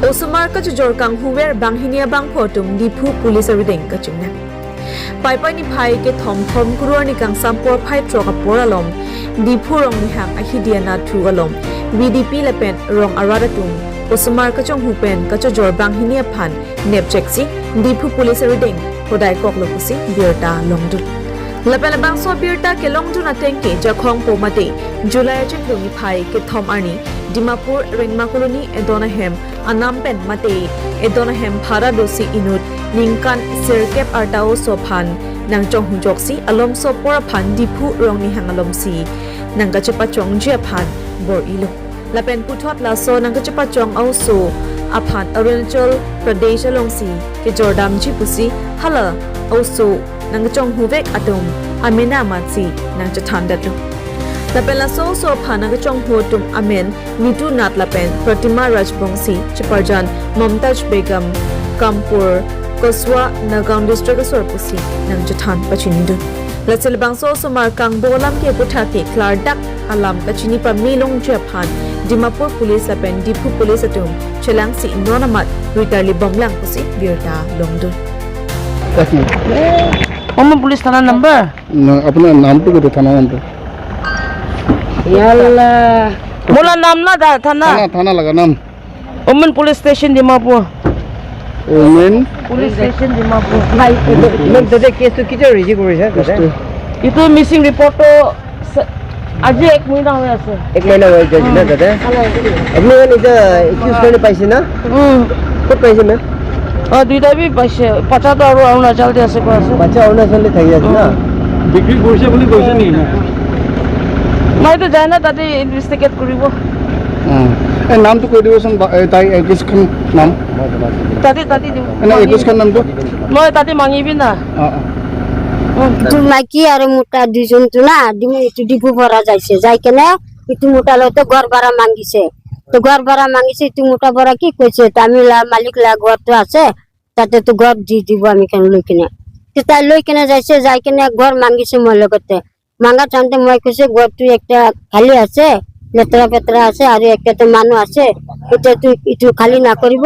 Osumar ka jor kang huwer bang hinia bang photum Diphu police arideng ka chungna pai pai ni phai ke thom thom kuruar ni kang sampor phai trok a por alom Diphu rong ni hang a hidia na thu alom VDP lapen rong arada tum Osumar ka chong hupen ka jor bang hinia phan nep cheksi Diphu police arideng hodai kok lokusi birta longdu lapela bang so birta ke longdu na tengke jakhong pomate July achek longi phai ke thom arni Dimapur Rengma colony edona hem anampen mate edona hem phara dosi inut ningkan sirkep artao so phan nang chong hu joksi alom so por phan Diphu rongni hang alom si nang ka chepa chong jia phan bor ilo lapen puthot la so nang ka chepa chong au so aphan Arunachal Pradesh along si ke jordam ji pusi hala au so nang chong hu vek atum amena mat si nang cha than dat lo lapen la so so phana ka chong hu tum amen nitu nat lapen Pratima Rajbongsi Chaparjan Momtaj Begum Kampur Koswa Nagaon district sor pusi nang chathan pachini du lachel bang so so mar kang bolam ke putha ke klar dak alam kachini pa milong japan Dimapur police lapen Diphu police atum chelang si nonamat ritarli bomlang pusi birta longdu. এক minute. ওমন police থানার number. না, আপনার নামটো কত, থানার নামটো? মোলা নাম না থানা। থানা, থানা লাগা নাম। ওমন police station Dimapur. Women police station Dimapur. Ma'am, তাতে কেছটো কেতিয়া ৰিজিভ কৰিছে তাতে? ইটো মিচিং ৰিপৰ্টটো আজি এক মহিনা হৈ আছে। এক মহিনা হৈ গৈছে না তাতে? আপুনি মানে এতিয়া একিউজ কাৰণে পাইছে না? ক'ত পাইছে মেম? অ, দুইটাই বি পাইছে, বাচ্চাটো আৰু অৰুণাচলতে আছে কৈ আছে। বাচ্চা অৰুণাচলতে থাকি আছে না? বিক্ৰী কৰিছে বুলি কৈছে নেকি? মইতো যায় না তাতে ইনভেষ্টিগেট কৰিব। এই নামটো কৈ দিবচোন, এই তাই একুশখন নাম। তাতে দিব। এনে একুশখন নামটো। মই তাতে মাঙিবি না। অঁ অঁ। ইটো মাইকী আৰু মোটা দুজনটো না ইটো ডিপু পৰা যাইছে, যাই কেনে ইটো মোটা লগতে ঘৰ ভাড়া মাগিছে। তো ঘৰ ভাড়া মাগিছে, ইটো মোটা পৰা কি কৈছে, আমি মালিক লা ঘৰটো আছে তাতে তো ঘৰ দি দিব আমি কেনে লৈ কেনে। তো তাই লৈ কেনে যাইছে, যাই কেনে ঘৰ মাগিছে মোৰ লগতে। মাগা চাওঁতে মই কৈছে ঘৰটো একটা খালী আছে, লেতেৰা পেতেৰা আছে আৰু একটা মানুহ আছে, এতিয়া তুই ইটো খালী নকৰিব,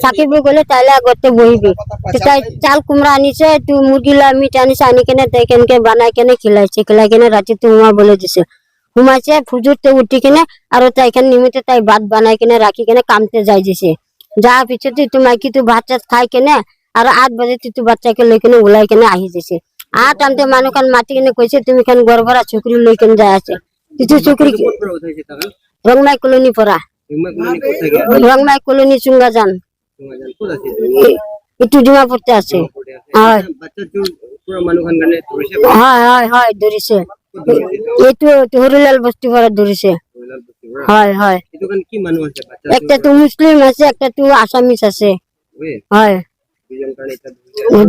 থাকিব গ'লে তাইলে আগতে বহিবি। তো তাই চাল কুমড়া আনিছে, তো মুৰ্গী লা মিট আনিছে, আনি কেনে তাই কেনেকে বনাই কেনে খিলাইছে, খিলাই কেনে ৰাতিটো সোমাবলৈ দিছে। সোমাইছে ফুজুৰতে উঠি কেনে আৰু তাইখান নিমিত্তে তাই ভাত বনাই কেনে ৰাখি কেনে কামতে যাই দিছে। যাৰ পিছত ইটো মাইকীটো ভাত চাত খাই কেনে আৰু 8 বজাত ইটো বাচ্চাকে লৈ কেনে ওলাই কেনে আহি দিছে। আঠ আনতে মানুহখন মাতি কেনে কৈছে তুমি খান ঘৰ পৰা চুকৰি লৈ কেনে যাই আছে। ইটো চুকৰি ৰংমাই কলনিৰ পৰা, ৰংমাই কলনি চুংগাজান, ইটো ডিমাপুৰতে আছে। হয় হয় হয় হয়, ধৰিছে। এইটো হৰিলাল বস্তিৰ পৰা ধৰিছে। হয় হয়। একটা তো মুসলিম আছে, একটা তো আসামিস আছে। হয়,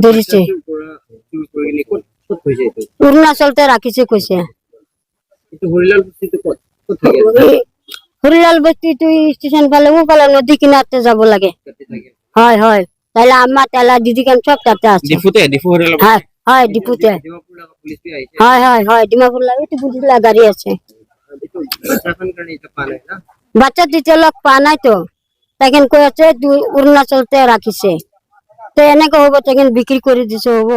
ধৰিছে। অৰুণাচলতে ৰাখিছে কৈছে। হৰিলাল বস্তিটো ষ্টেচন ফালে, ওফালে নদী কিনাৰতে যাব লাগে। হয় হয়, তাইলে আম্মা তাইলে দিদি কাম চব তাতে আছে। ডিফুতে, ডিফু হোটেল। হয় হয়, ডিপুতে। হয় হয় হয়, ডিমাপুৰ লাগে পুলিচ গাড়ী আছে। বাচ্চা তেতিয়া লগ পোৱা নাই তো, তেখেত কৈ আছে অৰুণাচলতে ৰাখিছে। তো এনেকে হ'ব, তেখেত বিক্ৰী কৰি দিছে হ'ব।